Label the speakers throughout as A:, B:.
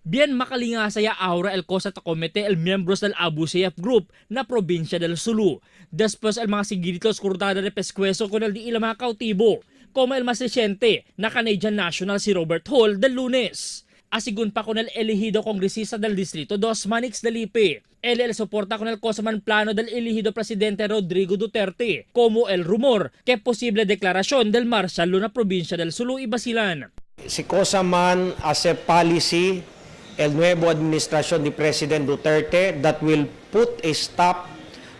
A: Bien makalinga saya ahora el cosa ta comete el miembros del Abu Sayyaf Group na probinsya del Sulu. Después el mga sigiritos cortada de pescuezo con el di ila mga cautivo, como el más reciente na Canadian National si Robert Hall del Lunes. Asigun pa con el elegido kongresista del Distrito 2, Manix Dalipe. Él el soporta con el cosa man plano del elegido presidente Rodrigo Duterte, como el rumor que posible declaración del Marshal law na probinsya del Sulu y Basilan.
B: Si cosa man as a policy el nuevo administración ni President Duterte that will put a stop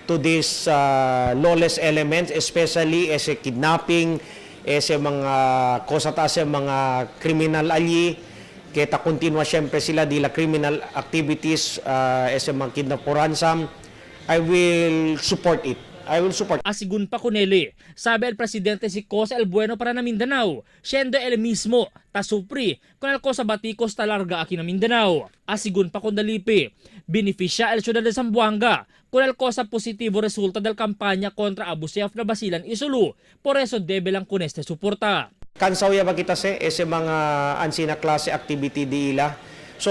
B: to these lawless elements, especially ese kidnapping, ese mga cosa ta ese mga criminal allí, que ta continua siyempre sila di la criminal activities, ese mga kidnap for ransom. I will support it. I will support.
A: Asigun pa con él, sabe el presidente si cosa el bueno para na Mindanao, siendo él mismo ta sufri con el cosa batikos ta larga aquí na Mindanao. Asigun pa con Dalipe, beneficia el ciudad de Zamboanga con el cosa positivo resulta del campaña contra Abu Sayyaf na Basilan y Sulu. Por eso debe lang con este suporta.
B: Kansaw ya ba kita se ese mga ansina klase activity di ila. So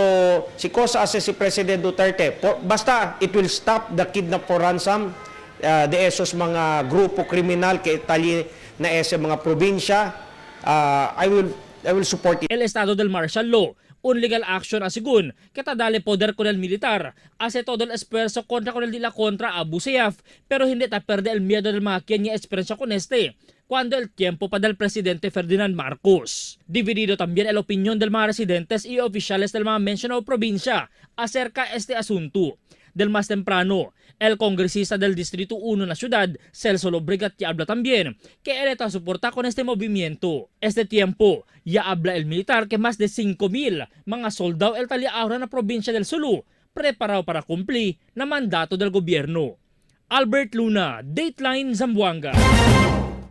B: si cosa ase si President Duterte, basta it will stop the kidnap for ransom de esos mga grupo kriminal que tali na ese mga probinsya, I will support it.
A: El estado del martial law, un legal action asigun, que dale poder con el militar, hace todo el esfuerzo contra con el de la contra Abu Sayyaf, pero hindi ta perde el miedo del mga quien niya experiencia con este, cuando el tiempo pa del presidente Ferdinand Marcos. Dividido también el opinión del mga residentes y oficiales del mga mencionado provincia acerca este asunto. Del más temprano, el congresista del Distrito 1 na ciudad, Celso Lobregat, ya habla también que él está soporta con este movimiento. Este tiempo, ya habla el militar que más de 5,000 mga soldado el tali ahora na probinsya del Sulu, preparado para cumplir na mandato del gobyerno. Albert Luna, Dateline Zamboanga.